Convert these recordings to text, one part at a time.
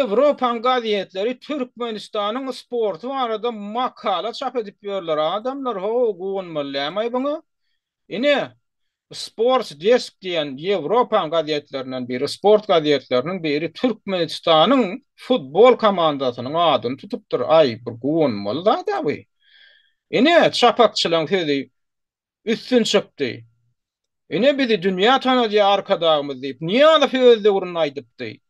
Ýewropaň gazetleri Türkmenistanyň sporty barada makala çap edip ýörler. Adamlar how guwanmaly dämaý buňa? Ine, Sports Desk diýen Ýewropaň gazetlerinden biri, sport gazetleriniň biri Türkmenistanyň futbol komandasynyň adyny tutupdyr. Aý, bir guwanmaly zad-a bu. Ine, çapakçylaň sözi üstün çykdy. Ine bizi dünýä tanadýar Arkadagymyz diýip, Nyýazow öz döwründe aýdypdy.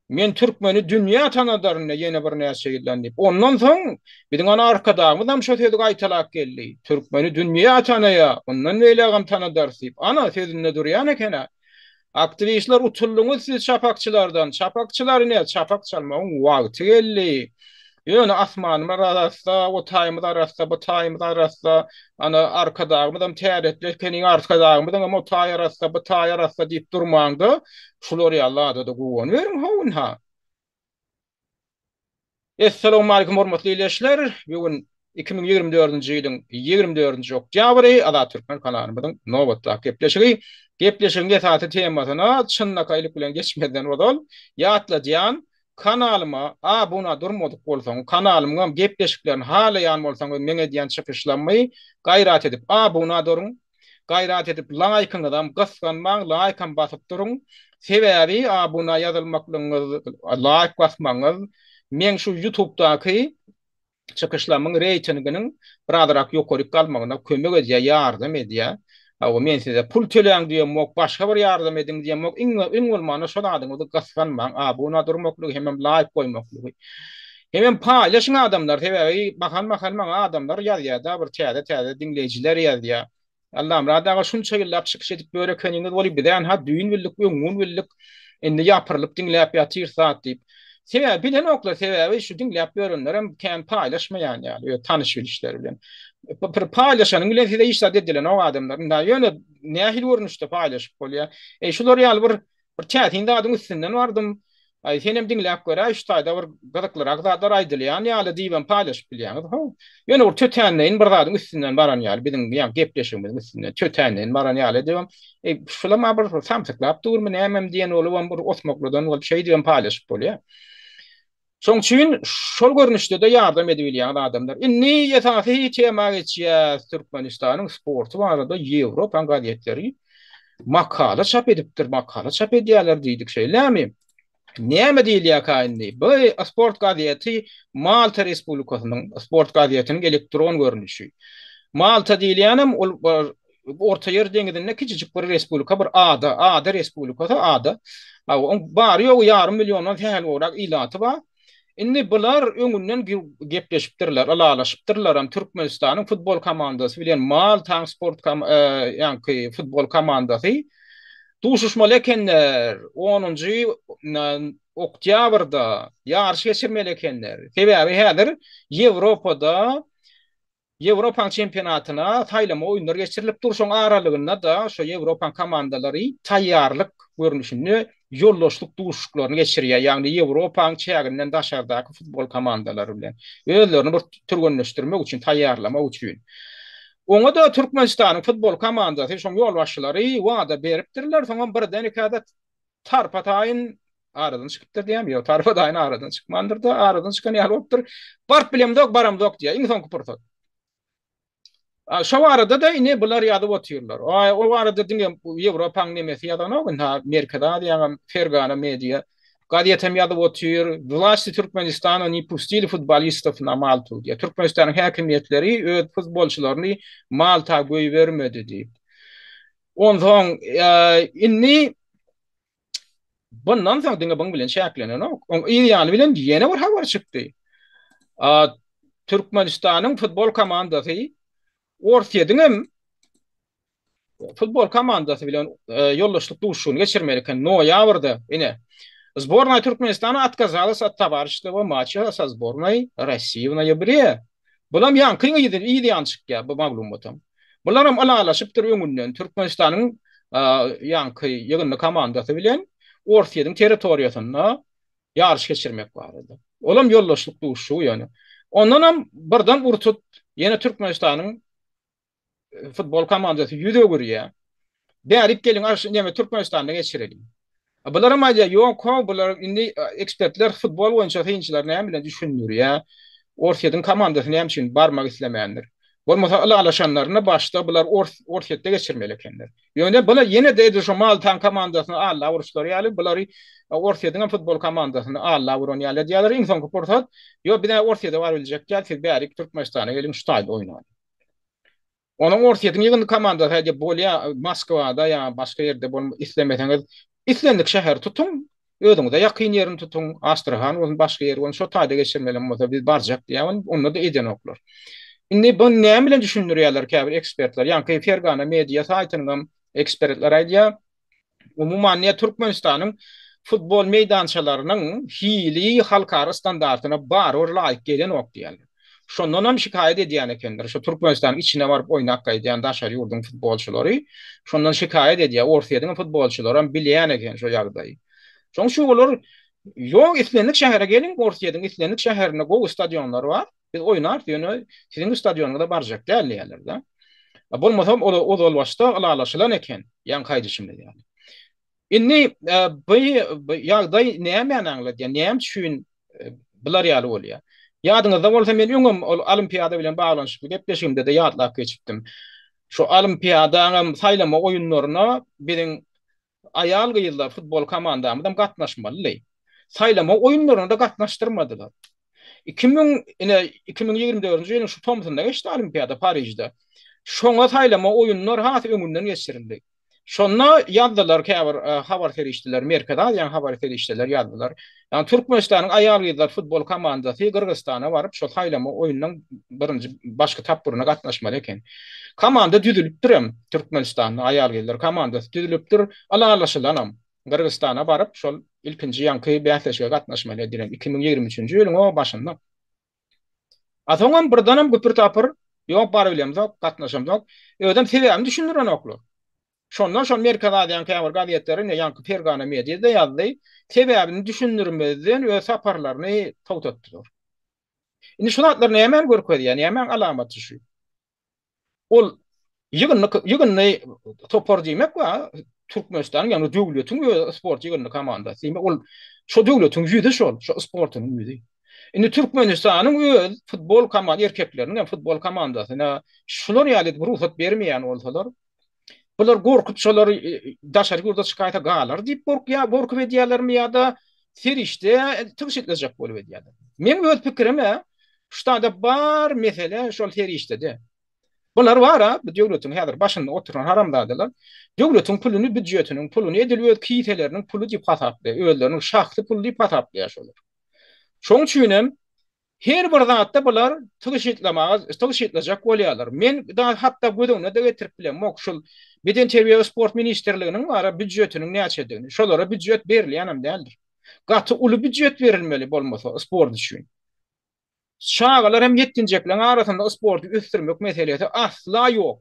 Men türkmeni dünýä tanadaryn ýene birnäçe ýyldan diýip. Ondan soň biziň ana Arkadagymyzam şo sözi gaýtalap geldi. Türkmeni dünýä tanaýar, mundan beýlägem tanadarys diýip. Ana, sözünde durýan eken-ä. Aktiwistler utuldyňyz siz çapakçylardan. Çapakçylar ine çapak çalmagyň wagty geldi. Ýöne asmanymyz arassa, o taýymyz arassa, bu taýymyz arassa, ana Arkadagymyzam täretli ekeniň, Arkadagymyzyňam o taýy arassa, bu taýy arassa diýip durmaňda, şular ýaly zada-da guwanyberiň how ynha. Essalawmalikim hormatly ildeşler! Bu gün 2024-nji ýylyň 24-nji oktýabry Azat Türkmen kanalymyzyň nobatdaky gepleşigi. Gepleşigiň esasy temasyna çynlakaýlyk bilen geçmezden ozal ýatladýan, kanalyma abuna durmadyk bolsaň, kanalymyňam gepleşiklerini halaýan bolsaňyz meň edýän çykyşlarymy gaýrat edip abuna duruň. Gaýrat edip laýkyňyzam gysganmaň laýkam basyp duruň. Sebäbi abuna ýazylmaklygyňyz laýk basmagyňyz meň şu ýutubdaky çykyşlarymyň reýtinginiň birazrak ýokaryk galmagyna kömek edýär ýardam edýär. Hawa men size pul töläň diýemok başga bir ýardam ediň diýemok iň iň bolmanda şo zadyňyzy gysganmaň abuna durmaklygy hemem laýk goýmaklygy. Hemem paýlaşyň adamlar sebäbi mahal mahal maňa adamlar ýazýada bir täze täze diňleýjiler ýazýa. Allamyrat aga şunça ýyllap çykyş edip ýör ekeniňiz weli bizä ynha düýn bildik öňňün bildik indi ýapyrylyp diňläp ýatyrys zat diýip. Sebäbi bilenoklar sebäbi şu diňläp ýörenlerem kän paýlaşmaýan ýaly öz tanyş bilişleri bilen. Bir paýlaşanyň bilen size hiç zat edilenok adamlar. Ynha ýöne nähili görnüşde paýlaşyp bolýar. Eý şular ýaly bir Bir täsin zadyň üstünden bardym. Aý, senem diňläp göräý, şu taýda bir gyzyklyrak zatlar aýdylýan ýaly diýibem paýlaşyp bilýäňiz, how. Ýöne bir tötänleýin bir zadyň üstünden baran ýaly, biziň ýa gepleşigimiziň üstünden tötänleýin baran ýaly edibem, eý, şulam-a bir samsyklap durmy, nämemi diýen bolubam bir osmakladan bolup şeýdibem paýlaşyp bolýar. Şoň üçin şol görnüşde-de ýardam edibilýäňiz adamlar. Indi esasy tema geçýäs, Türkmenistanyň sporty barada Ýewropaň gazetleri makala çap edipdir, makala çap edýärler diýdik, şeýlemi? Näme diýilýärkä indi? Bu sport gazeti Malta Respublikasynyň sport gazetiniň elektron görnüşi. Malta diýilýänem ol Ortaýer deňizinde kiçijik bir respublika, bir ada, ada respublikasy, ada. Oň bary-ýogy ýarym milliondan sähel gowrak ilaty bar. Indi bular öňünden gepleşipdirler, ylalaşypdyrlaram Türkmenistanyň futbol komandasy bilen Maltaň sport ýaňky futbol komandasy duşuşmaly ekenler. Onunjy oktýabrda ýaryş geçirmeli ekenler. Sebäbi häzir Ýewropada Ýewropaň çempionatyna saýlama oýunlar geçirilip dur, şoň aralygynda-da şo Ýewropaň komandalary taýýarlyk görnüşinde ýoldaşlyk duşuşyklaryny geçirýär, ýagny Ýewropaň çäginden daşardaky futbol komandalary bilen özlerini bir türgenleşdirmek üçin, taýýarlamak üçin. Oňa-da Türkmenistanyň futbol komandasy, şoň ýolbaşçylary wada beripdirler, soňam birden-ikä-de tarpa-taýyn aradan çykypdyr diýýärmi? Ýok, tarpa-taýyn aradan çykmandyr-da, aradan çykan ýaly bolupdyr. Baryp bilemzok, baramzok diýýär, iň soňky pursat. Şo barada-da ine bular ýazyp otyrlar. Aý, o barada diňe Ýewropaň nemesi ýazanok, ynha Merkezi Aziýaňam Fergana media gazetem ýazyp otyr. Wlasti Türkmenistana ne pustili futbolistow na Maltu diýýär. Türkmenistanyň häkimiýetleri öz futbolçylaryny Malta goýbermedi diýip. Onsoň indi bundan soň diňe buň bilen çäklenenok. Oň yz ýany bilen ýene bir habar çykdy. Türkmenistanyň futbol komandasy Orsýetiň hem futbol komandasy bilen ýoldaşlyk duşuşygyny geçirmeli eken noýabrda. Ine, Sbornaýa Türkmenistana otkazalas ot towarişeskogo maça sa sbornaý Rossiýi w noýabrýe. Bulam ýaňkyň yzy yz ýany çykýar bu maglumatam. Bularam ylalaşypdyr öňünden Türkmenistanyň ýaňky ýygyndy komandasy bilen Orsýetiň territoriýasynda ýaryş geçirmek barada. Olam ýoldaşlyk duşuşygy ýöne. Ondanam birden ur-tut ýene Türkmenistanyň futbol komandasy ýüz öwürýär. Bärik geliň, neme Türkmenistanda geçireliň. Bularam aýdýar, ýok how, bular indi ekspertler futbol boýunça synçylar näme bilen düşündirýär? Orsýetiň komandasy näme üçin barmak islemändir? Bolmasa ylalaşanlarynda başda bular Orsýetde geçirmeli ekenler. Ýöne bular ýene-de edil şo Maltaň komandasyny allap uruşlary ýaly, bulary Orsýetiň hem futbol komandasyny allap uran ýaly edýärler. Iň soňky pursat, ýok, biz-ä Orsýete baryp biljek däl, siz bärik Türkmenistana geliň, şu taýda oýnalyň. Onuň Orsýetiň ýygyndy komandasy aýdýar, bolýa, Moskwada ýa başga ýerde bolma, islemeseňiz, islendik şäheri tutuň, özüňize ýakyn ýerini tutuň, Astrahan bolsun, başga ýer bolsun, şo taýda geçirmelem bolsa biz barjak diýýär, onda-da edenoklar. Indi buny näme bilen düşündirýärler käbir ekspertler, ýaňky Fergana media saýtynyňam ekspertleri aýdýar, Umuman, ne Türkmenistanyň futbol meýdançalarynyň hili halkara standartyna barybir laýyk gelenok diýýärler. Şondanam şikaýat edýän ekenler. Şo Türkmenistanyň içine baryp oýnap gaýdýan daşary ýurduň futbolçylary şondan şikaýat edýär. Orsýetiň futbolçylaram bilýän eken şo ýagdaýy. Şonuň üçin olar ýok islendik şähere geliň, Orsýetiň islendik şäherinde gowy stadionlar bar. Biz oýnarys, ýöne siziň stadionyňyza barjak däl diýýärler-de. Bolmasa ol ozal başda ylalaşylan eken, ýaňky aýdyşymyz ýaly. Indi bu ýagdaý nämäni aňladýar? Näme üçin bular ýaly bolýar? Ýadyňyzda bolsa men öňem ol olimpiada bilen baglanyşykly gepleşigimde-de ýatlap geçipdim. Şu olimpiadaňam saýlama oýunlaryna biziň Aýal-gyzlar futbol komandamyzam gatnaşmalydy. Saýlama oýunlaryna-da gatnaşdyrmadylar. 2000, ine, 2024-nji ýylyň şu tomsunda geçdi Olimpiada Parižde. Şoňa saýlama oýunlar has öňünden geçirildi. Şonda ýazdylar käbir habar serişdeleri, Merkezi Aziýanyň habar serişdeleri ýazdylar. Ýagny Türkmenistanyň aýal-gyzlar futbol komandasy Gyrgyzystana baryp, şol saýlama oýnunyň birinji, başky tapgyryna gatnaşmaly eken. Komanda düzülipdirem, Türkmenistanda aýal-gyzlar komandasy düzülipdir, ylalaşylanam. Gyrgyzystana baryp, şol ilkinji ýaňky bäsleşige gatnaşmaly edilen 2023-nji ýylyň o başynda. A soňam birdenem güpür-tapyr, ýok barybilemzok, gatnaşamzok. Özem sebäbini düşündirenoklar. Şondan şol Merkezi Aziýanyň käbir gazetleri, ine ýaňky Fergana Media-da ýazdy, sebäbini düşündirmezden öz saparlaryny togtatdylar. Indi şu zatlar nämäni görkezýär, nämäň alamaty şu? Ol ýygyndy, ýygyndy topar diýmek we Türkmenistanyň, ýagny döwletiň öz sport ýygyndy komandasy diýmek, ol şo döwletiň ýüzi şol, şo sportunyň ýüzi. Indi Türkmenistanyň öz futbol komanda, erkekleriniň hem futbol komandasyna şular ýaly edip rugsat bermeýän bolsalar, Bular gorkup şolar daşary ýurda çykaýsa galar diýip gorkýar, gorkup edýärlermi ýa-da serişde tygşytlajak bolup edýärler. Meň öz pikirim-ä şu taýda bar mesele şol serişdede. Bular bar-a, bu döwletiň häzir başynda oturan haramzadalar döwletiň puluny, býujetiniň puluny edil öz kiseleriniň puly diýip hasaplaýar, özleriniň şahsy puly diýip hasaplaýar şolar. Şoň üçinem Her bir zatda bular tygşytlamaga, tygşytlajak bolýarlar. Men da hatda göz öňüne-de getirip bilemok, şul Bedenterbiýe we sport ministrliginiň bar-a býujetiniň näçedigini. Şolara býujet berilýänem däldir. Gaty uly býujet berilmeli bolmasa sport üçin. Çagalar hem ýetginjekleriň arasynda sporty ösdürmek meselesi asla ýok.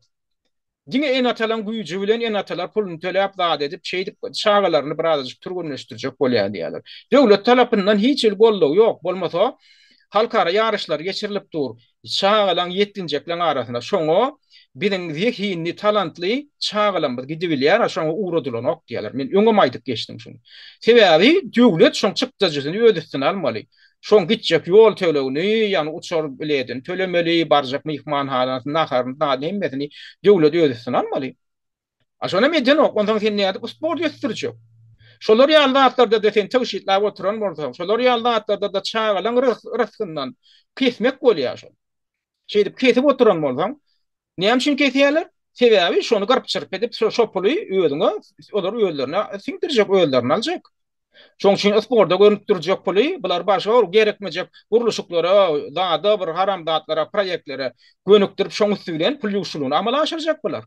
Diňe ene-atalaň güýji bilen ene-atalar puluny töläp zat edip şeýdip çagalaryny birazajyk türgenleşdirjek bolýar diýýärler. Döwlet tarapyndan hiç hili goldaw ýok. Bolmasa halkara ýaryşlar geçirilip dur. Çagalaň ýetginjekleň arasynda şoňa biziň zehinli talantly çagalarymyz gidibilýär şoňa ugradylanok diýýärler. Men öňem aýdyp geçdim şuny. Sebäbi döwlet şoň çykdajysyny öz üstüne almaly. Şoň gitjek ýol tölegini, ýagny uçar biledini tölemeli, barjak myhmanhanasyny, naharyny, zadyny hemmesini döwlet öz üstüne almaly. A şonam edenok, onsoň sen nädip sport ösdürjek? Şolar ýaly zatlarda-da sen tygşytlap oturan bolsaň, şolar ýaly zatlarda-da çagalaň rysgyndan kesmek bolýar şol. Şeýdip kesip oturan bolsaň, näme üçin kesýärler? Sebäbi şony gyrp-çyrp edip, şo puly özüňe, olar özlerine siňdirjek, özlerine aljak. Şoň üçin sporda görnüp durjak puly bular başga bir gerekmejek gurluşyklara, zada bir haram zatlara, proýektlere gönükdirip şoň üsti bilen pul ýuwşulygyny amala aşyrjak bular.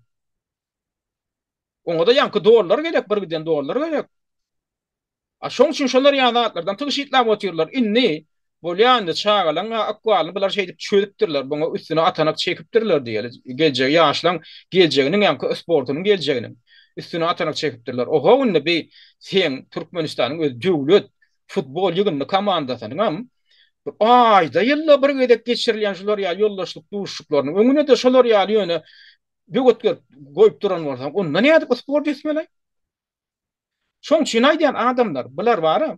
Oňa-da ýaňky dollar gerek, bir giden dollar gerek. A şoň üçin şolar ýaly zatlardan tygşytlap otyrlar. Indi bolýa indi çagalaň ykbalyny bular şeýdip çözüpdirler, buňa üstüne atanak çekipdirler diýeli. Geljegi ýaşlaň geljeginiň ýaňky sportunyň geljeginiň üstüne atanak çekipdirler. Oho indi bi seň Türkmenistanyň öz döwlet futbol ýygyndy komandasynyňam bir aýda ýylda bir gezek geçirilýän şular ýaly ýoldaşlyk duşuşyklarynyň öňüne-de şolar ýaly ýöne böwet berip goýup duran bolsaň onda nädip sport etmeli? Şoň üçin aýdýan adamlar, bular bara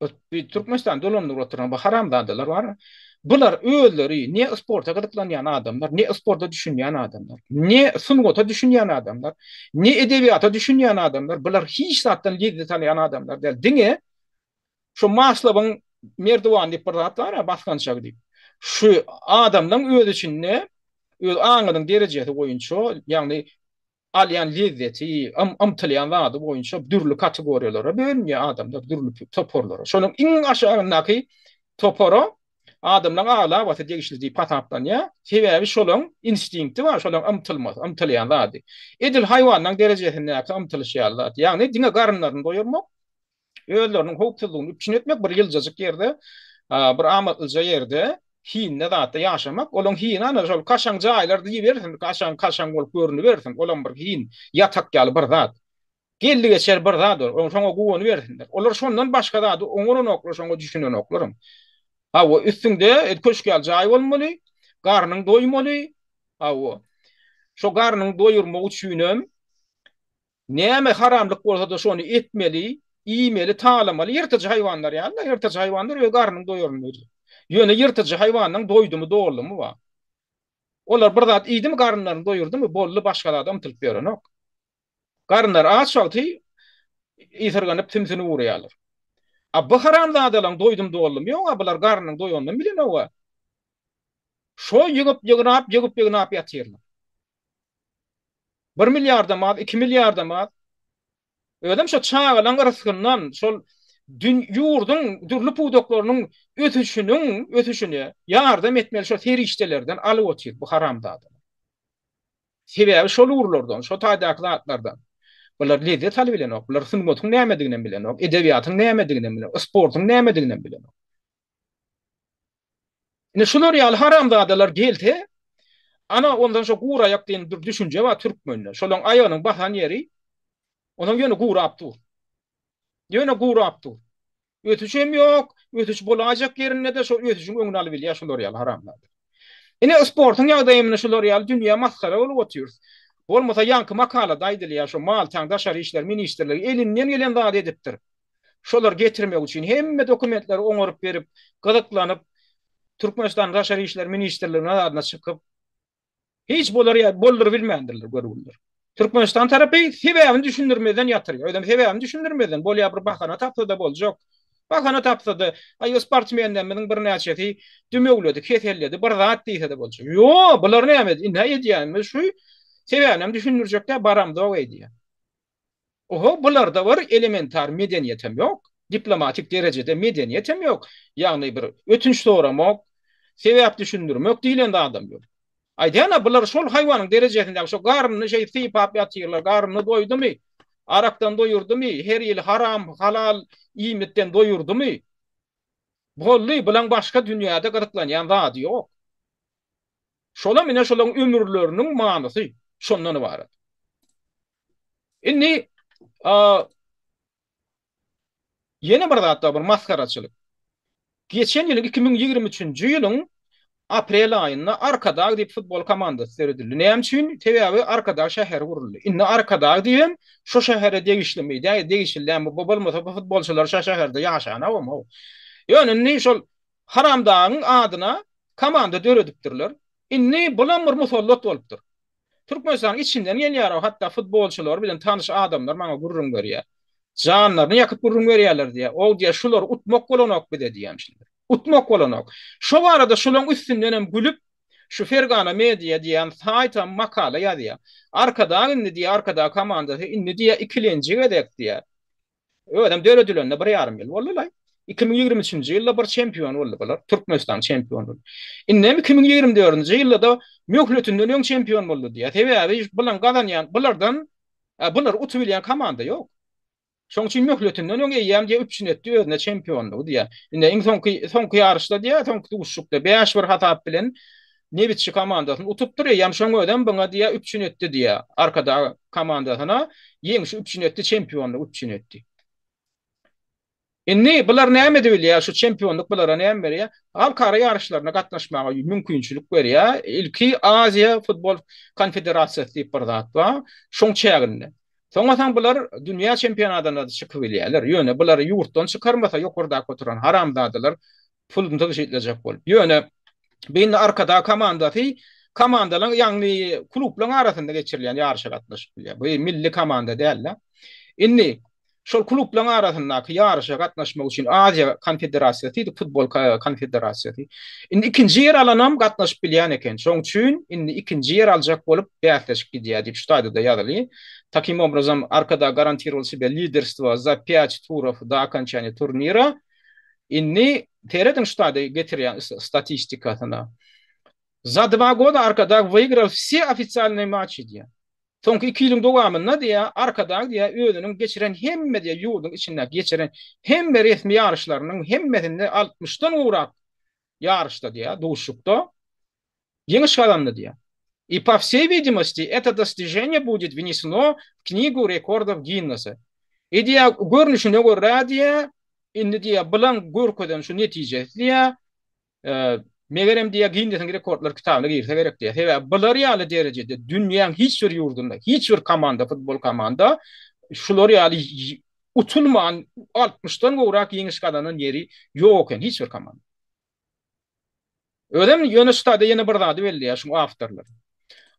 bu Türkmenistany dolandyryp oturan bu haramzadalar bar. Bular özleri ne sporta gyzyklanýan adamlar, ne sporta düşünýän adamlar, ne sungata düşünýän adamlar, ne edebiýata düşünýän adamlar. Bular hiç zatdan lezzet alýan adamlar däl. Diňe şu Maslowyň merdiwany diýip bir zat bar, basgançagy diýip. Şu adamlaryň öz içinde öz aňynyň derejesi boýunça, ýagny alýan lezzeti, ymtylýan zady boýunça dürli kategoriýalara bölünýär adamlar, dürli toparlara. Şonuň iň aşagyndaky topara adamlaryň aglabasy degişli diýip hasaplanýar. Sebäbi şolaň instinkti bar, şolaň ymtylmasy, ymtylýan zady. Edil haýwanlaryň derejesindäki ymtylyş ýaly zat. Ýagny diňe garynlaryny doýurmak, özleriniň howpsuzlygyny üpjün etmek, bir ýyljajyk ýerde, bir amatlyja ýerde, hinde zatda ýaşamak. Olaň hini ana şol kaşaň jaýlar diýibersin, kaşaň kaşaň bolup görünibersin. Olam bir hin, ýatak ýaly bir zat. Geldi-geçer bir zat ol. Oň şoňa guwanybersinler. Olar şondan başga zady oňaranoklar, şoňa düşünenoklaram. Hawa, üstüňde köşk ýaly jaý bolmaly, garnyň doýmaly. Hawa. Şo garnyňy doýurmak üçinem Näme haramlyk bolsa-da şony etmeli, iýmeli, talamaly. Ýyrtyjy haýwanlar ýaly-da, ýyrtyjy haýwanlar öz garnyny doýuryny bilýär. Ýöne ýyrtyjy haýwanyň doýdumy, doldumy bar. Olar bir zat iýdimi, garynlaryny doýurdymy, boldy, başga zada ymtylyp ýörenok. Garynlary aç wagty ysyrganyp sümsüni urýarlar. A bu haramzadalaryň doýdum-doldumy ýog-a, bular garnynyň doýanynam bilenok-a. Şo ýygyp-ýygnap, ýygyp-ýygnap ýatyrlar. Bir milliardam az, iki milliardam az. Özem şo çagalaň rysgyndan, şol ýurduň dürli pudaklarynyň ösüşiniň ösüşine ýardam etmeli şo serişdelerden alyp otyr bu haramzadalar. Sebäbi şol ugurlardan, şo taýdaky zatlardan bular lezzet alybilenok, bular sungatyň nämediginem bilenok, edebiýatyň nämediginem bilenok, sportuň nämediginem bilenok. Ine şular ýaly haramzadalar gelse, ana ondan şo gur aýak diýen bir düşünje bar türkmende. Şolaň aýagynyň basan ýeri ondan ýöne gurap dur. Ýöne gurap dur. Ösüş hem ýok, ösüş bolaýjak ýerinde-de şo ösüşiň öňüni alybilýär şular ýaly haramzada. Ine sportuň ýagdaýy mine şular ýaly dünýä masgara bolup otyrys. Bolmasa ýaňky makalada aýdylýar şo Maltaň daşary işler ministrligi elinden gelen zady edipdir. Şolary getirmek üçin hemme dokumentleri oňaryp berip, gyzyklanyp, Türkmenistanyň Daşary işler ministrliginiň adyna çykyp, hiç bolar ýa boldurybilmändirler görgüliler. Türkmenistan tarapy sebäbini düşündirmezden ýatyrýar. Özem sebäbini düşündirmezden, bolýar bir bahana tapsa-da boljak. Bahana tapsa-da, aý sportsmenlerimiziň birnäçesi dümewledi, keselledi, bir zat diýse-de boljak. Ýo, bular näme, indi edýänimiz şu, sebäbinem düşündirjek däl, baramzok edýär. Oho, bularda bir elementar medeniýetem ýok. Diplomatik derejede medeniýetem ýok. Ýagny bir ötünç soramak, sebäp düşündirmek diýlen zadam ýok. Aýdýan-a, bular şol haýwanyň derejesindäki şo garnyny şeýdip sypap ýatyrlar, garnyny doýdumy, arakdan doýurdymy, her ýyl haram, halal iýmitden doýurdymy, boldy, bulaň başga dünýäde gyzyklanýan zady ýok. Şolam ine şolaň ömürleriniň manysy şondan ybarat. Indi ýene bir zat bar, bir masgaraçylyk. Geçen ýylyň 2023-nji ýylyň aprel aýynda Arkadag diýip futbol komandasy döredildi. Näme üçin? Sebäbi Arkadag şäheri guruldy. Indi Arkadag diýen şu şähere degişlimi, degişli dälmi? Bu bolmasa bu futbolçylar şo şäherde ýaşanagam. Ýöne indi şol Haramdagyň adyna komanda döredipdirler. Indi bulam bir musallat bolupdyr. Türkmenistanyň içinden gelýär hatda futbolçylar bilen tanyş adamlar maňa gürrüň berýär. Janlaryny ýakyp gürrüň berýärler diýýär. O diýýär, şulary utmak bolanok bize diýýärmişler. Utmak bolanok. Şo barada şulaň üstündenem gülüp, şu Fergana Media diýýän saýtam makala ýazýar. Arkadag indi diýýär, Arkadag komandasy indi diýýär ikilenji gezek diýýär. Özem döredilenine bir ýarym ýyl boldy-laý. 2023-nji ýylda bir çempion boldy bular. Türkmenistanyň çempiony boldy. Indem 2024-nji ýylda-da möhletinden öň çempion boldy diýýär. Sebäbi bulaň gazanýan, bulardan bulary utubilýän komanda ýok. Şonuň üçin möhletinden öň eýýäm diýýär üpjün etdi özüne çempionlygy diýýär. Indi iň soňky soňky ýaryşda diýýär, soňky duşuşykda 5-1 hasap bilen Nebitçi komandasyny utupdyr, eýýäm şoň özem buňa diýýär üpjün etdi diýýär. Arkadag komandasyna ýeňşi üpjün etdi, çempionlygy üpjün etdi. Indi bular näme edip bilýär? Şu çempionlyk bulara näme berýär? Halkara ýaryşlaryna gatnaşmaga mümkinçilik berýär. Ilki Aziýa futbol konfederasiýasy diýip bir zat bar. Şoň çäginde. Soňasaň bular dünýä çempionatynda-da çykyp bilýärler. Ýöne bulary ýurtdan çykarmasa ýokardaky oturan haramzadalar puluny tygşytlajak bolup. Ýöne bu indi Arkadag komandasy komandalaryň ýagny klublaryň arasynda geçirilýän ýaryşa gatnaşyp bilýär. Bu milli komanda däl-de. Indi Şol klublaryň arasyndaky ýaryşa gatnaşmak üçin Aziýa konfederasiýasy, futbol konfederasiýasy. Indi ikinji ýer alanam gatnaşyp bilýän eken. Şoň üçin indi ikinji ýer aljak bolup bäsleşik gidýär diýip şu taýda-da ýazylýar. Takim obrazom Arkadag garantirowal sebe liderstwo za pýat turow do okonçaniýa turnira. Indi serediň şu taýda getirýän statistikasyna. Za dva goda Arkadag wyigral wse ofitsialnyý matçi diýýär. Soňky iki ýylyň dowamynda diýýär, Arkadag diýýär, özüniň geçiren hemme diýýär, ýurduň içindäki geçiren hemme resmi ýaryşlarynyň hemmesinde altmyşdan gowrak ýaryşda diýýär, duşuşykda ýeňiş gazandy diýýär. I po wsey widimosti eto dostiženiýe budet wneseno w knigu rekordow Ginnesa. I diýýär, görnüşine görä diýýär, indi diýýär, bulaň görkezen şu netijesi diýýär, Megerem diýýär, Ginnesiň rekordlar kitabyna girse gerek diýýär. Sebäbi bular ýaly derejede dünýäň hiç bir ýurdunda, hiç bir komanda, futbol komanda şular ýaly utulman altmyşdan gowrak ýeňiş gazanan ýeri ýok eken hiç bir komanda. Özem ýöne şu taýda ýene bir zady belleýär şuň awtorlary.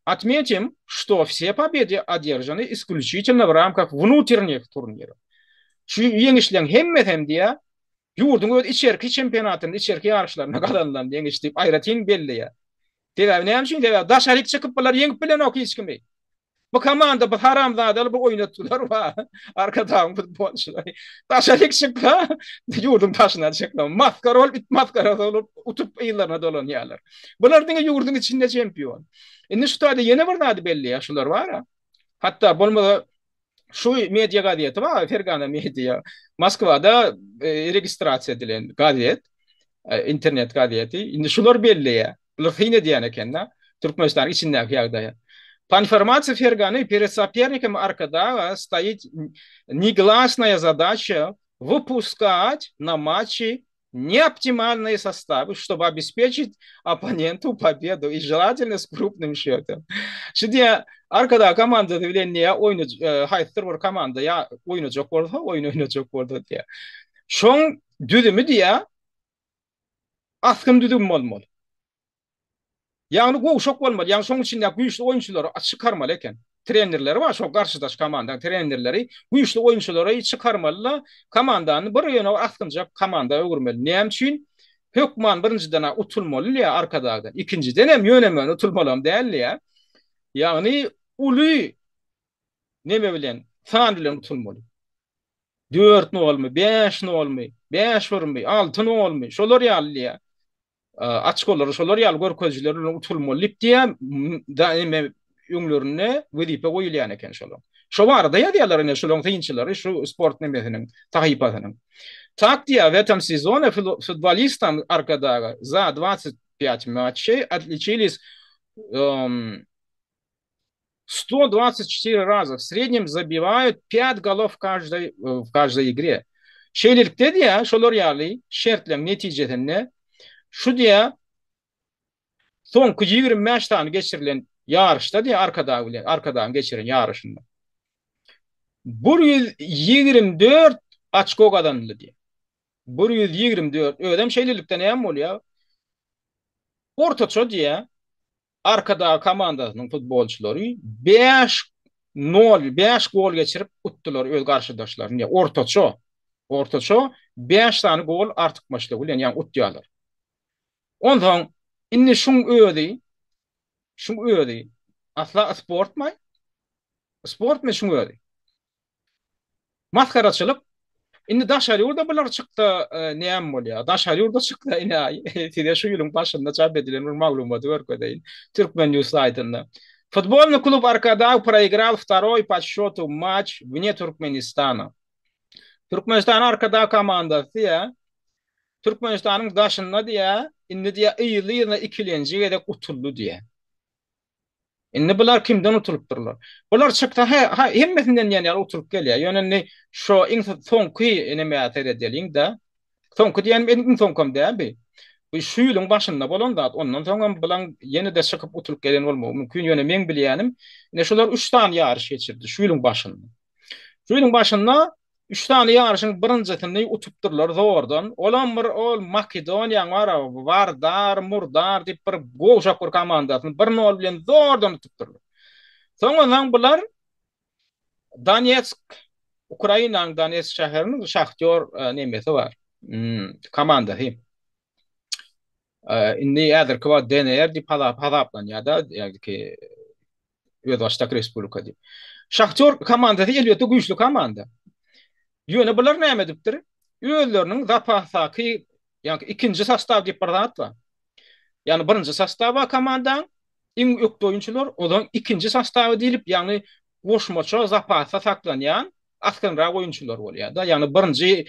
Otmetim, što wse pobedy odержаны isklýuçitelno w ramkah wnutrnih turnirov. Şu ýeňişleň hemmesem diýýär, Ýurduň öz içerki çempionatynda, içerki ýaryşlarynda gazanylan ýeňiş diýip aýratyn belleýär. Sebäbi näme üçin? Sebäbi daşaryk çykyp bular ýeňip bilenok hiç kimi. Bu komanda bu haramzadaly bu oýnatgylar bar. Arkadagyň futbolçylary. Daşaryk çyksa ýurduň daşyna çyksa masgara bolup it masgarasy bolup utup yzlaryna dolanýarlar. Bular diňe ýurduň içinde çempion. Indi şu taýda ýene bir zady belleýär şular bar-a. Hatda bolmasa Şu media gazeti bar, Fergana media. Moskwada e, registrasiýa edilen gazet, e, internet gazeti. Indi şular belleýär. Bular syn edýän eken-de, Türkmenistanyň içindäki ýagdaýa. Po informasiýa Fergany перед соперником Arkadaga стоит негласная задача выпускать на матчи неоптимальные составы, чтобы обеспечить оппоненту победу и желательно с крупным счетом. Şu diýä Arkadag komandasy bilen diýä oýny haýsydyr bir komanda ýa oýnajak bolsa, oýun oýnajak bolsa diýä. Şoň düzümi diýä asgyn düzüm bolmaly. Ýagny gowşak bolmaly, ýagny şoň içindäki güýçli oýunçylary çykarmaly eken. Trenerleri bar, şo garşydaş komandaň trenerleri güýçli oýunçylary çykarmaly-da, komandany bir ýöne asgynjak komanda öwürmeli. Näme üçin? Hökman birinjiden-ä utulmaly diýýär Arkadagdan. Ikinjidenem ýöne-möne utulmalam däl diýýär. Ýagny uly neme bilen, san bilen utulmaly. Dört nolmy, bäş nolmy, bäş birmi, alty nolmy, şolar ýaly diýýär. Açkolary şolar ýaly görkezijiler bilen utulmaly diýip diýýär, eme öňlerinde wezipe goýulýan eken şolaň. Şo barada ýazýarlar ine şolaň synçylary şu sport nemesiniň sahypasynyň. Tak diýýär, w etom sezone futbolistam Arkadaga za 25 matçey otliçilis 124 raza, w srednjem zabiwaýut 5 golow w każdoý w każdoý igre. Şeýlelikde diýýär, şolar ýaly şertleň netijesinde şu diýýär, soňky 25 sany geçirilen ýaryşda diýýär, Arkadag bilen Arkadagyň geçiren ýaryşynda 124 oçko gazanyldy diýýär. 124. Özem şeýlelikde näme bolýar? Ortaça diýýär, Arkadag komandasynyň futbolçylary bäş, nol, bäş gol geçirip utdular öz garşydaşlaryny. Ýa ortaça, ortaça bäş sany gol artykmaçlygy bilen ýa utýarlar. Onsoň indi şuň özi, şuň özi asla sportmy? Sportmy şuň özi? Masgaraçylyk. Indi daşary ýurda bular çyksa näme bolýar? Daşary ýurda çyksa ine size şu ýylyň başynda çap edilen bir maglumaty görkezeýin. Türkmen News saýtynda. Futbolny klub Arkadag proigral wtoroý po sçýotu matç wne Türkmenistana. Türkmenistanyň Arkadag komandasy diýýär, Türkmenistanyň daşynda diýýär, indi diýýär yzly-yzyna ikilenji gezek utuldy diýýär. Indi bular kimden utulypdyrlar? Bular çyksa he, ha, hemmesinden diýen ýaly utulyp gelýär. Ýöne indi şo iň soňky nemä seredeliň-de. Soňky diýenim iň soňkam däl bi. Bu şu ýylyň başynda bolan zat. Ondan soňam bulaň ýene-de çykyp utulyp gelen bolmagy mümkin. Ýöne meň bilýänim, ine şular üç sany ýaryş geçirdi şu ýylyň başynda. Şu ýylyň başynda üç sany ýaryşyň birinjisini utupdyrlar zordan. Olam bir ol Makedoniýaň bar-a, Wardar, Murdar diýip bir gowşak bir komandasyny bir nol bilen zordan utupdyrlar. Soň onsoň bular Donetsk, Ukrainanyň Donetsk şäheriniň Şahtýor nemesi bar, komandasy. Indi häzirki wagt DNR diýip hasaplanýar-da, ýagny özbaşdak respublika diýip. Şahtýor komandasy elbetde güýçli komanda. Ýöne bular näme edipdir? Özleriniň zapasdaky, ýagny ikinji sostaw diýip bir zat bar. Ýagny birinji sostaw bar komandaň, iň ökde oýunçylar, ozaň ikinji sostawy diýlip, ýagny goşmaça zapasda saklanýan asgynrak oýunçylar bolýar-da. Ýagny birinji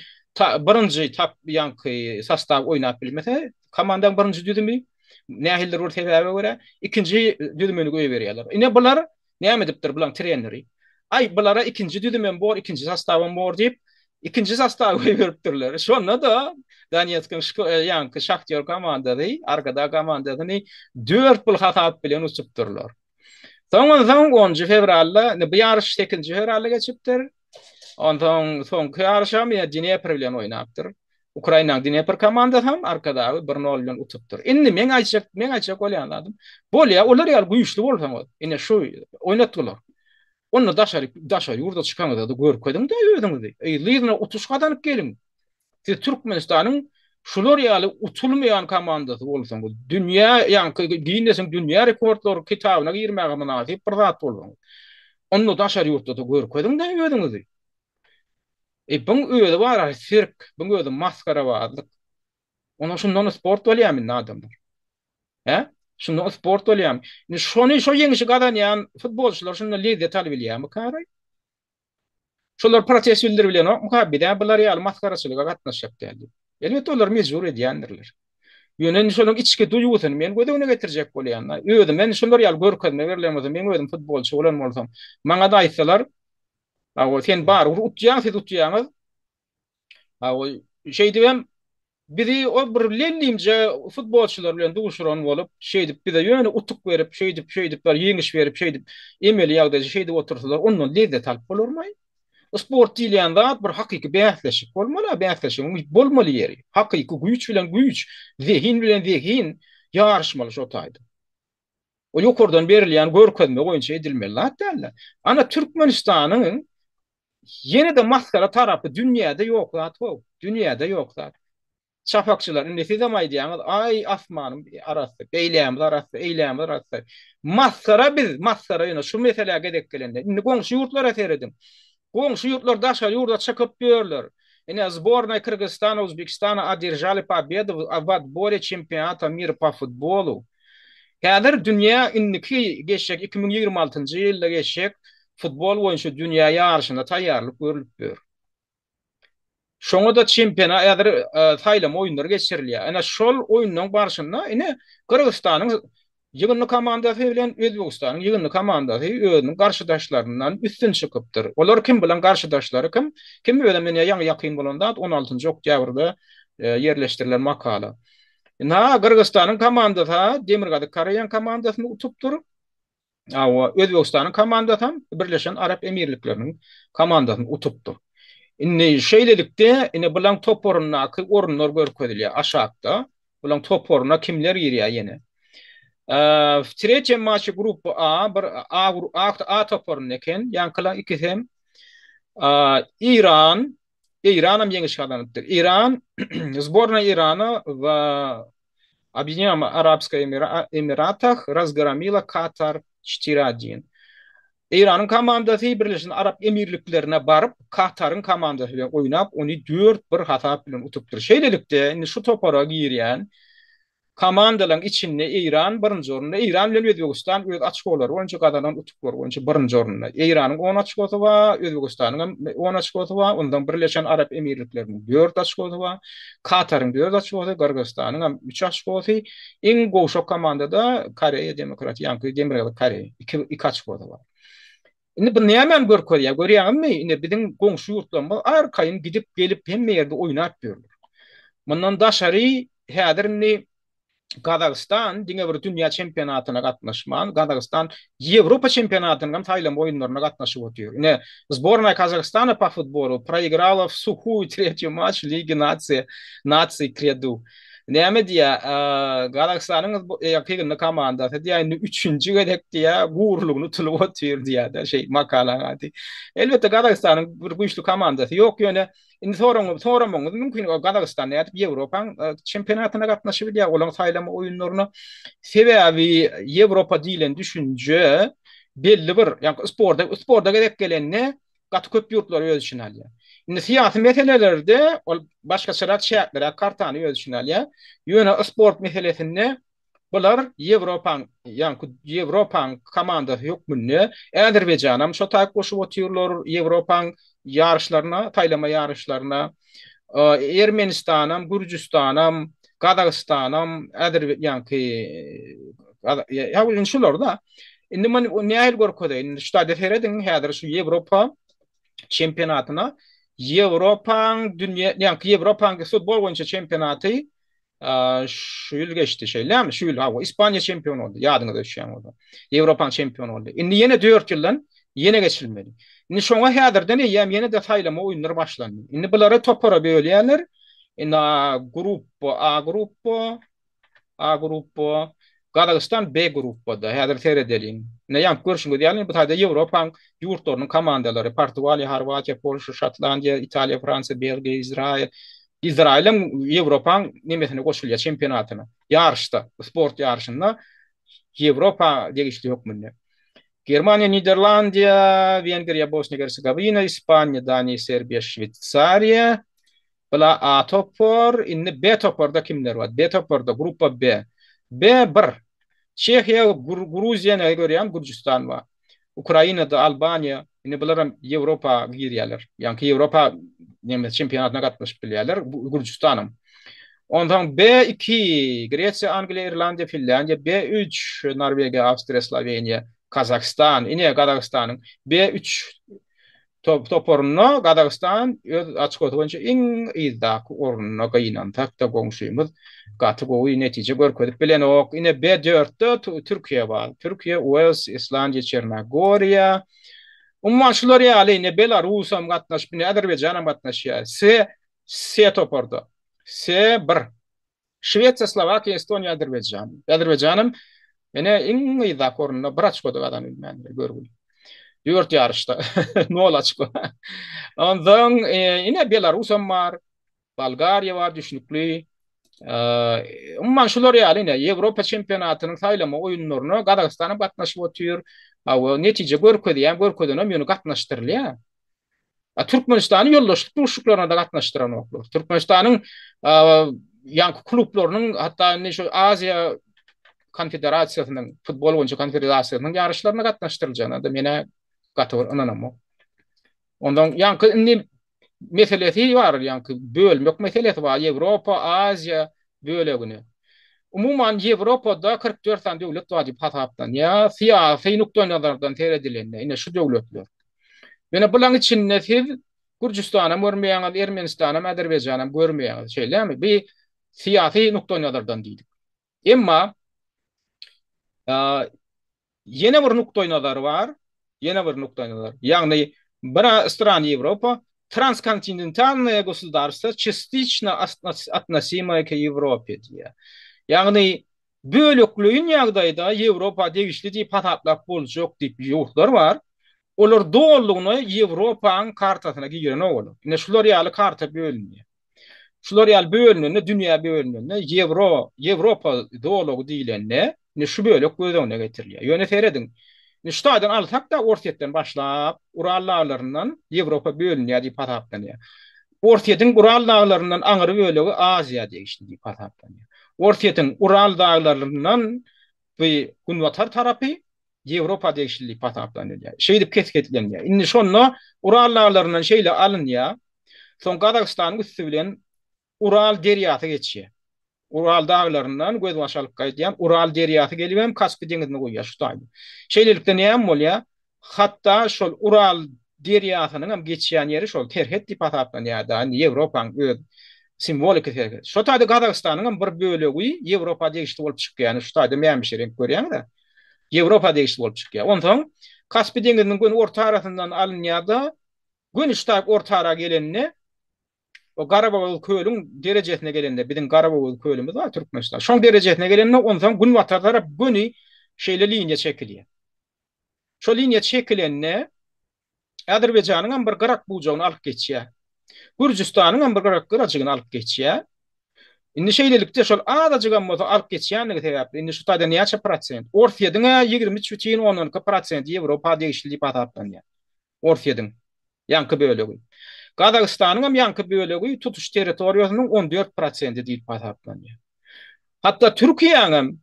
birinji tap ýaňky sostaw oýnap bilmese, komandaň birinji düzümi nähilidir bir sebäbe görä ikinji düzümini goýberýärler. Ine bular näme edipdir bulaň treneri? Aý bulara ikinji düzümem bor, ikinji sostawam bor diýip, ikinji sostawy goýberipdirler. Şonda-da Donetskiň ýaňky Şahtýor komandasy, Arkadag komandasyny 4 pul hasap bilen uçupdyrlar. Soň onsoň onunjy fewralda, indi bu ýaryş sekizinji fewralda geçipdir. Onsoň soňky ýaryşam ýene Dnepr bilen oýnapdyr. Ukrainanyň Dnepr komandasy hem Arkadagy bir nol bilen utupdyr. Indi meň aýtjak, meň aýtjak bolýan zadym, bolýa, olar ýaly güýçli bolsaňyz, ine şu oýnatgylar. Onda daşary daşary ýurda çykaňyzda-da görkeziň-de özüňizi. Yzly-yzyna utuş gazanyp geliň. Siz Türkmenistanyň şular ýaly utulmaýan komandasy bolsaňyz, dünýä, ýaňky Ginnesiň dünýä rekordlary kitabyna girmäge mynasyp bir zat bolsaňyz, onda daşary ýurtda-da görkeziň-dä özüňizi. E, buň özi bar-a sirk, buň özi masgarabazlyk. Onda şundan sport bolýarmy indi adamlar? Hä? Şundan sport bolýarmy? Indi şony, şo ýeňişi gazanýan futbolçylar şundan lezzet alybilýärmikaraý? Şolar protest bildirip bilenokmyka, biz-ä bular ýaly masgaraçylyga gatnaşjak däl diýip. Elbetde olar mejbur edýändirler. Ýöne indi şolaryň içki duýgusyny men göz öňüne getirjek bolýan-da. Özüme indi şular ýaly görkezme berlen bolsa, meň özüm futbolçy bolan bolsam, maňa-da aýtsalar, Hawa, sen barybir utýaň, siz utýaňyz. Hawa, şeýdibem Bizi ol bir lellimje futbolçylar bilen duşuran bolup, şeýdip bize ýöne utuk berip, şeýdip, şeýdip bir ýeňiş berip, şeýdip emeli ýagdaýda şeýdip otursalar, ondan lezzet alyp bolarmaý? Sport diýilýän zat bir hakyky bäsleşik bolmaly, bäsleşigiň bolmaly ýeri. Hakyky güýç bilen güýç, zehin bilen zehin ýaryşmaly şo taýda. O ýokardan berilýän görkezme boýunça edilmeli zat däl-de. Ana Türkmenistanyň Ýene-de masgara tarapy dünýäde ýok zat how. Dünýäde ýok zat. Çapakçylar indi sizem aýdýaňyz aý asmanym arassa, beýlämiz arassa, eýlämiz arassa. Masgara biz, masgara ýöne şu meselä gezek gelende. Indi goňşy ýurtlara serediň. Goňşy ýurtlar daşary ýurda çykyp ýörler. Ine sbornaý Kyrgyzystana, Uzbekistana oderžali pobedu w otbore çempionata mira po futbolu. Häzir dünýä indiki geçjek 2026-njy ýylda geçjek futbol boýunça dünýä ýaryşyna taýýarlyk görlüp ýör. Şoňa-da çempiona häzir saýlama oýunlary geçirilýär. Ine şol oýunlaryň barşynda ine Gyrgyzystanyň ýygyndy komandasy bilen Özbegistanyň ýygyndy komandasy özüniň garşydaşlaryndan üstün çykypdyr. Olar kim bilen garşydaşlary kim? Kim özem ine ýaňy ýakyn bolan zat 16-njy oktýabrda ýerleşdirilen makala. Ynha Gyrgyzystanyň komandasy Demirgazyk Koreýanyň komandasyny utupdyr. Hawa, Özbegistanyň komandasy hem Birleşen Arap Emirlikleriniň komandasyny utupdyr. Indi şeýlelikde, ine bulaň toparyndaky orunlar görkezilýär aşakda. Bulaň toparyna kimler girýär ýene? W tretýem maçe grupy A, bir A, A, A toparynda eken. Ýaňkylaň ikisi hem Eýran, Eýran hem ýeňiş gazanypdyr. Eýran, sbornaýa Irana w Obýedinýennyh Arabskoý Emiratah razgromila Katar çtyry odin. Eýranyň komandasy Birleşen Arap Emirliklerine baryp, Kataryň komandasy bilen oýnap, ony dört bir hasap bilen utupdyr. Şeýlelikde, indi şu topara girýän komandalaryň içinde Eýran birinji orunda, Eýran bilen Özbegistan öz oçkolary boýunça gazanan utuklary boýunça birinji orunda. Eýranyň on oçkosy bar, Özbegistanyň hem on oçkosy bar, ondan Birleşen Arap Emirlikleriniň dört oçkosy bar. Kataryň dört oçkosy, Gyrgyzystanyň hem üç oçkosy. Iň gowşak komanda-da Koreýa Demokratik, ýaňky Demirgazyk Koreýa, iki, iki oçkosy bar. Indi bu nämäni görkezýär, görýäňizmi? Indi biziň goňşy ýurtlarymyz arkaýyn gidip-gelip hemme ýerde oýnap ýörler. Mundan daşary häzir indi. Gazagystan diňe bir dünýä çempionatyna gatnaşman, Gazagystan Ýewropa çempionatynyň hem saýlama oýunlaryna gatnaşyp otyr. Ine, Sbornaýa Kazahstana po futbolu proigrala w suhuý tretýi matç Ligi nasiýa, nasiý Kredu. Näme diýýär, Gazagystanyň ýygyndy komandasy diýýär, indi üçünji gezek diýýär, gurulygyny tutulyp otyr diýýär-de, şeý makalaň ady. Elbetde, Gazagystanyň bir güýçli komandasy ýok, ýöne Indi soraň, soramagyňyz mümkin, Gazagystan nädip Ýewropaň çempionatyna gatnaşyp bilýär, olaryň saýlama oýunlaryna? Sebäbi Ýewropa diýlen düşünje belli bir, ýagny sporda, sporda gezek gelende gaty köp ýurtlary öz içine alýar. Indi syýasy meselelerde ol başgaçarak çäkliräk kartany öz içine alýar. Ýöne sport meselesinde Bular Ýewropaň, ýaňky Ýewropaň komandasy hökmünde Azerbaýjanam şo taýyp goşup otyrlar Ýewropaň ýaryşlaryna, saýlama ýaryşlaryna. Ermenistanam, Gürjüstanam, Gazagystanam, Azerbe ýaňky ýa indi şular-da. Indi men nähili görkezeýin? Indi şu taýda serediň, häzir şu Ýewropa çempionatyna Ýewropaň dünýä, ýaňky Ýewropaň futbol boýunça çempionaty Şu ýyl geçdi, şeýlemi? Şu ýyl, hawa, Ispaniýa çempion boldy, ýadyňyza düşýän bolsa. Ýewropanyň çempiony boldy. Indi ýene 4 ýyldan ýene geçilmeli. Indi şoňa häzirden eýýäm ýene-de saýlama oýunlary başlandy. Indi bulary topara bölýärler. Indi A gruppa, A gruppa, A gruppa, Gazagystan B gruppada. Häzir seredeliň. Ine ýaňky görşüňiz ýaly, bu taýda Ýewropaň ýurtlarynyň komandalary, Portugaliýa, Horwatiýa, Polşa, Şotlandiýa, Italiýa, Fransiýa, Belgiýa, Izrail, Izraýylam Ýewropaň nemesine goşulýar, çempionatyna. Ýaryşda, sport ýaryşynda Ýewropa degişli hökmünde. Germaniýa, Niderlandiýa, Wengriýa, Bosniýa-Gersegowina, Ispaniýa, Daniýa, Serbiýa, Şweýsariýa. Bula A topar, indi B toparda kimler bar? B toparda gruppa B. B bir. Çehiýa, Gruziýa näge görýän Gürjüstan bar. Ukrainada, Albaniýa, indi bular hem Ýewropa girýärler. Ýaňky Ýewropa nemes çempionatyna gatnaşyp bilýärler, Gürjüstanam. Onsoň B2, Gresiýa, Angliýa, Irlandiýa, Finlýandiýa, B3, Norwegiýa, Awstriýa, Sloweniýa, Gazagystan, ine Gazagystanyň B3 Toparynda Gazagystan öz oçkosy boýunça iň yzdaky orunda gynansak-da goňşymyz gaty gowy netije görkezip bilenok. Ine B dörtde Türkiýe bar. Türkiýe, Uels, Islandiýa, Çernogoriýa. Umuman şular ýaly ine Belarusam gatnaşyp, ine Azerbaýjanam gatnaşýar. S S toparda. S bir. Şwesiýa, Slowakiýa, Estoniýa, Azerbaýjan. Azerbaýjanam ene iň yzdaky orunda bir oçko-da gazanyp bilmändir, görgüli. Dört ýaryşda nol oçko. Ondan e, ine Belarusam bar, Bolgariýa bar, düşnükli. E, umuman şular ýaly ine Ýewropa çempionatynyň saýlama oýunlaryna Gazagystanam gatnaşyp otyr. Hawa, netije görkezýär, görkezenem ýöne gatnaşdyrylýar. A Türkmenistany ýoldaşlyk duşuşyklaryna-da gatnaşdyranoklar. Türkmenistanyň ýaňky klublarynyň hatda indi şu Aziýa konfederasiýasynyň, futbol boýunça konfederasiýasynyň ýaryşlaryna gatnaşdyryljagyna-da men-ä gaty bir ynanamok. Ondan ýaňky indi meselesi bar, ýaňky bölmek meselesi bar, Ýewropa, Aziýa bölegini. Umuman Ýewropada 44 sany döwlet bar diýip hasaplanýar. Syýasy nukdaýnazardan seredilende, ine şu döwletler. Ýöne bulaň içinde siz Gürjüstanam görmeýäňiz, Ermenistanam, Azerbaýjanam görmeýäňiz. Şeýlemi? Bu syýasy nukdaýnazardan diýdik. Emma ýene bir nukdaýnazar bar, ýene bir nukdaýnazar. Ýagny bir strany Ýewropa transkontinentalnoýe gosudarstwo çestiçno atnosimoe k Ýewrope diýýär. Ýagny Bölekleýin ýagdaýda Ýewropa degişli diýip hasaplap boljak diýip ýurtlar bar. Olar dolulygyna Ýewropaň kartasyna girenok olar. Ine şular ýaly karta bölünýär. Şular ýaly bölünende, dünýä bölünende Ýewro, Ýewropa zolagy diýlende, ine şu bölek göz öňüne getirilýär. Ýöne serediň, indi şu taýdan alsak-da Orsýetden başlap, Ural daglaryndan Ýewropa bölünýär diýip hasaplanýar. Orsýetiň Ural daglaryndan aňry bölegi Aziýa degişli diýip hasaplanýar. Orsýetiň Ural daglaryndan bu günbatar tarapy Ýewropa degişli diýip hasaplanylýar. Şeýdip kesgitlenýär. Indi şonda Ural daglaryndan şeýle alynýar. Soň Gazagystanyň üsti bilen Ural derýasy geçýär. Ural daglaryndan gözbaş alyp gaýdýan Ural derýasy gelibem Kaspi deňzine guýýar şu taýda. Şeýlelikde näme bolýar? Hatda şol Ural derýasynyň hem geçýän ýeri şol serhet diýip hasaplanýar-da, indi Ýewropaň öz. Simwoliki serhet. Şo taýda Gazagystanyň hem bir bölegi Ýewropa degişli bolup çykýar. Ýani şu taýda mämişi reňk görýäňiz-ä. Ýewropa degişli bolup çykýar. Onsoň Kaspi deňiziniň göni orta arasyndan alynýar-da, göni şu taýyp orta ara gelende o Garabogaz kölüň derejesine gelende, biziň Garabogaz kölümiz bar Türkmenistanda. Şoň derejesine gelende onsoň günbatar tarap göni şeýle liniýa çekilýär. Şo liniýa çekilende Azerbaýjanyň hem bir gyrak bujagyny alyp geçýär. Gürjüstanyň hem bir gyrak gyrajygyny alyp geçýär. Indi şeýlelikde şol azajygam bolsa alyp geçýänligi sebäpli indi şu taýda näçe prosent? Orsýetiň-ä 23,2 prosenti Ýewropa degişli diýip hasaplanýar. Orsýetiň ýaňky bölegi. Gazagystanyň hem ýaňky bölegi tutuş territoriýasynyň 14 prosenti diýip hasaplanýar. Hatda Türkiýäň hem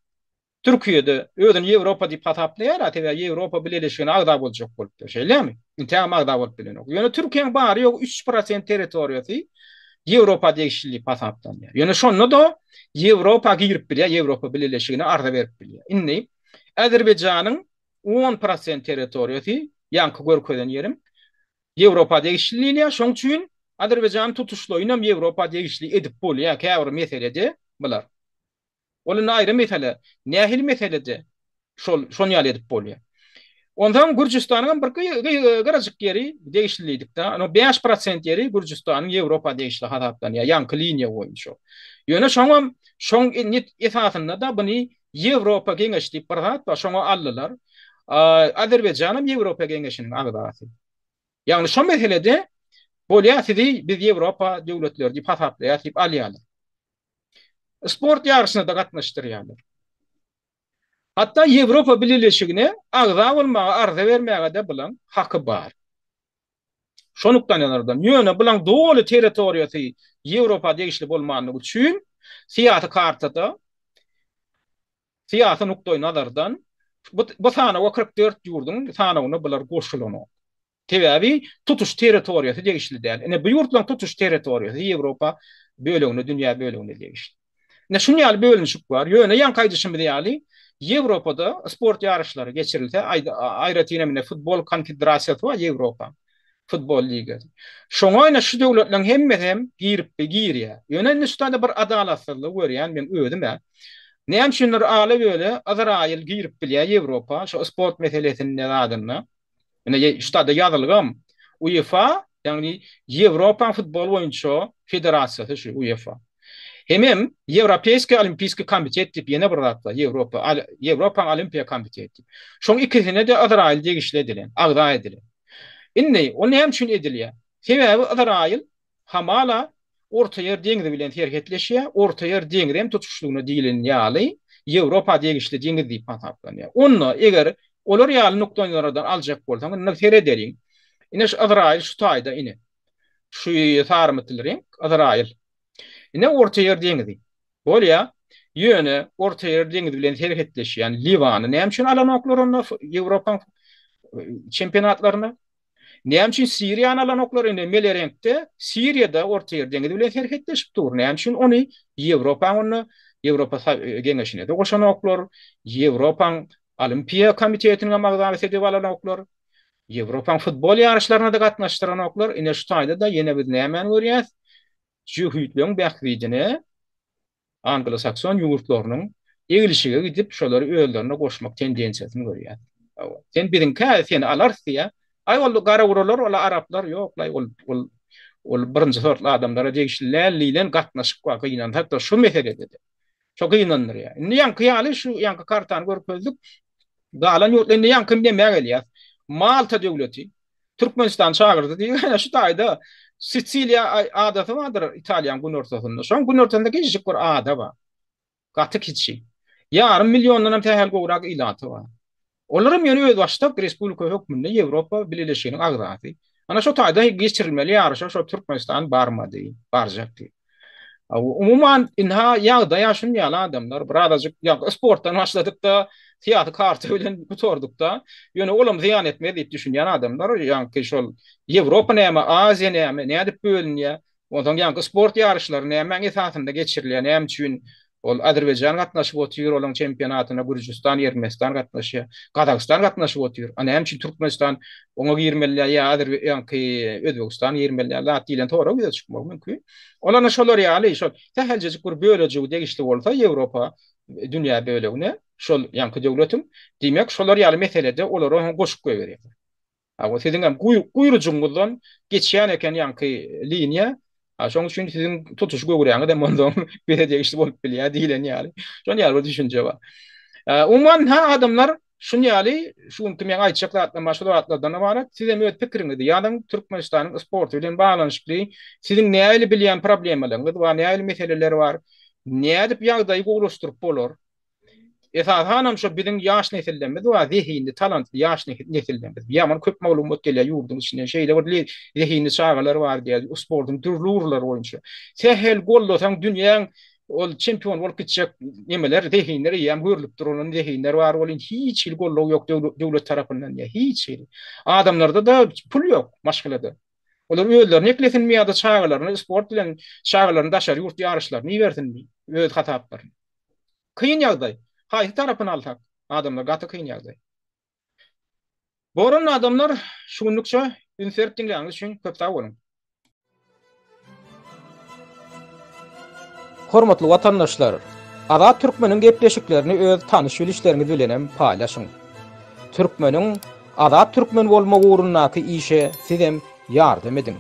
Türkiýede özüni Ýewropa diýip hasaplaýar-a, sebäbi Ýewropa Bileleşigine agza boljak bolupdyr, şeýlemi? Intägem agza bolup bilenok. Ýöne Türkiýäň bary-ýogy 3% territoriýasy Ýewropa degişli diýip hasaplanýar. Ýöne şonda-da Ýewropa girip bilýär, Ýewropa Bileleşigine arza berip bilýär. Indi Azerbaýjanyň 10% territoriýasy, ýaňky görkezen ýerim, Ýewropa degişli diýilýär. Şoň üçin Azerbaýjany tutuşlaýynam Ýewropa degişli edip bolýar käbir meselede bular. Ol indi aýry mesele. Nähili meselede şol şon ýaly edip bolýar? Onsoň Gürjüstanyň hem bir gyrajyk ýeri degişli diýdik-de. Ony 5% ýeri Gürjüstanyň Ýewropa degişli hasaplanýar, ýaňky liniýa boýunça. Ýöne şoňam şoň esasynda-da buny Ýewropa Geňeşi diýip bir zat bar, şoňa aldylar. Azerbaýjan hem Ýewropa Geňeşiniň agzasy. Ýagny şo meselede bolýar sizi biz Ýewropa döwletleri diýip hasaplaýarys diýip alýarlar. Sport ýaryşyna-da gatnaşdyrýarlar. Hatda Ýewropa Bileleşigine agza bolmaga arza bermäge-de bulaň haky bar. Şo nukdaýnazardan, ýöne bulaň doly territoriýasy Ýewropa degişli bolmanlygy üçin syýasy kartada, syýasy nukdaýnazardan bu sanawa 44 ýurduň sanawyna bular goşulanok. Sebäbi tutuş territoriýasy degişli däl. Ine bu ýurtlaryň tutuş territoriýasy Ýewropa bölegine, dünýä bölegine degişli. Ine şunuň ýaly bölünişik bar. Ýöne ýaňky aýdyşymyz ýaly, Ýewropada sport ýaryşlary geçirilse, aýratyn hem ine futbol konfederasiýasy bar Ýewropa futbol ligasy. Şoňa ine şu döwletleriň hemmesi hem girip girýär. Ýöne indi şu taýda bir adalatsyzlygy görýän men özüm-ä. Näme üçindir ala-böle Yzraýyl girip bilýär Ýewropa şu sport meselesinde zadynda. Ine şu taýda ýazylgam UEFA, ýagny Ýewropa futbol boýunça federasiýasy şu UEFA. Hemem Ýewropeýskiý olimpiýskiý komitet diýip ýene bir zat bar, Ýewropa, Ýewropaň olimpiýa komiteti diýip. Şoň ikisine-de Yzraýyl degişli edilen, agza edilen. Indi o näme üçin edilýär? Sebäbi Yzraýyl Hamala, Ortaýer deňzi bilen serhetleşýär, Ortaýer deňzi hem tutuşlygyna diýlen ýaly Ýewropa degişli deňiz diýip hasaplanýar. Onda, eger olar ýaly nukdaýnazardan aljak bolsaň, indi seredeliň. Ine şu Yzraýyl şu taýda ine. Şu sarymytyl reňk Yzraýyl. Ine Ortaýer deňizi. Bolýa. Ýöne Ortaýer deňizi bilen serhetleşýän Liwany näme üçin alanoklar onda Ýewropaň çempionatlaryna? Näme üçin Siriýany alanoklar indi mele reňkde Siriýada Ortaýer deňizi bilen serhetleşip dur. Näme üçin ony Ýewropaň onda Ýewropa Geňeşine-de goşanoklar, Ýewropaň Olimpiýa komitetiniň hem agzasy edip alanoklar, Ýewropaň futbol ýaryşlaryna-da gatnaşdyranoklar. Ine şu taýda-da ýene biz nämäni görýäs? Jöhitleň bähbidine Anglo-sakson ýurtlarynyň eglişige gidip, şolary özlerine goşmak tendensiýasyny görýäs. Hawa. Sen biziňkä, seni alarys diýýär. Aý ol garauralar, ol araplar ýok-laý, ol ol ol birinji sortly adamlara degişli däl diýlen gatnaşyk bar, gynansak-da şu meselede-de. Şo gynandyrýar. Indi ýaňky ýaly şu ýaňky kartany görkezdik. Galan ýurtlar indi ýaňky nämä gelýär? Malta döwleti Türkmenistan çagyrdy diýip, şu taýda Sisiliýa adasy bardyr Italiýanyň günortasynda. Şoň günortasynda kiçijik bir ada bar. Gaty kiçi. Ýarym milliondan hem sähel gowrak ilaty bar. Olar hem ýöne özbaşdak respublika hökmünde Ýewropa Bileleşiginiň agzasy. Ana şo taýda geçirilmeli ýaryşa şo Türkmenistan barmady, barjak diýip. Umuman, ynha ýagdaýa şun ýaly adamlar birazajyk ýa sportdan başladyk-da, syýasy karta bilen gutardyk-da, ýöne olam zyýan etmez diýip düşünýän adamlar, ýaňky şol Ýewropa näme, Aziýa näme, nädip bölünýär, onsoň ýaňky sport ýaryşlary nämäň esasynda geçirilýär, näme üçin? Ol Azerbaýjan gatnaşyp otyr, olaň çempionatyna Gürjüstan, Ermenistan gatnaşýar. Gazagystan gatnaşyp otyr. A näme üçin Türkmenistan oňa girmeli däl ýa ýaňky Özbegistan girmeli däl zat diýlen sorag ýüze çykmagy mümkin. Ol ana şolar ýaly, şol säheljejik bir bölejigi degişli bolsa Ýewropa dünýä bölegine, şol ýaňky döwletiň, diýmek şolar ýaly meselede olary oňa goşup goýberýärler. Hawa, siziň hem guýrujyňyzdan geçýän eken ýaňky liniýa. A şoň üçin siziň tutuş göwräňiz hem ondan bize degişli bolup bilýär diýlen ýaly. Şon ýaly bir düşünje bar. Umuman, ha adamlar şun ýaly şu günki meň aýtjak zatlarym şu zatlardan ybarat. Siz hem öz pikiriňizi ýazyň. Türkmenistanyň sporty bilen baglanyşykly siziň nähili bilýän problemalaryňyz bar, nähili meseleler bar, nädip ýagdaýy gowulaşdyryp bolar? Esasanam şo biziň ýaş nesillerimiz bar, zehinli, talantly ýaş nesillerimiz. Ýaman köp maglumat gelýär ýurduň içinden. Şeýle bir zehinli çagalar bar diýýär, sportuň dürli ugurlary boýunça. Sähel gollasaň dünýäň ol çempiony bolup gitjek nemeler, zehinler eýýäm görlüp dur. Onuň zehinler bar welin hiç hili goldaw ýok döwlet tarapyndan diýýär, hiç hili. Adamlarda-da pul ýok maşgalada. Olar özlerini eklesinmi ýa-da çagalaryny sport bilen çagalaryny daşary ýurt ýaryşlaryna ibersinmi öz hasaplaryna. Kyn ýagdaý. Haýsy tarapyny alsak, adamlar gaty kyn ýagdaý. Boran adamlar şu günlükçe üns berip diňläniňiz üçin köp sag boluň. Hormatly watandaşlar! Azat Türkmeniň gepleşiklerini öz tanyş-bilişleriňiz bilenem paýlaşyň. Türkmeniň azat türkmen bolmagy ugrundaky işe sizem ýardam ediň.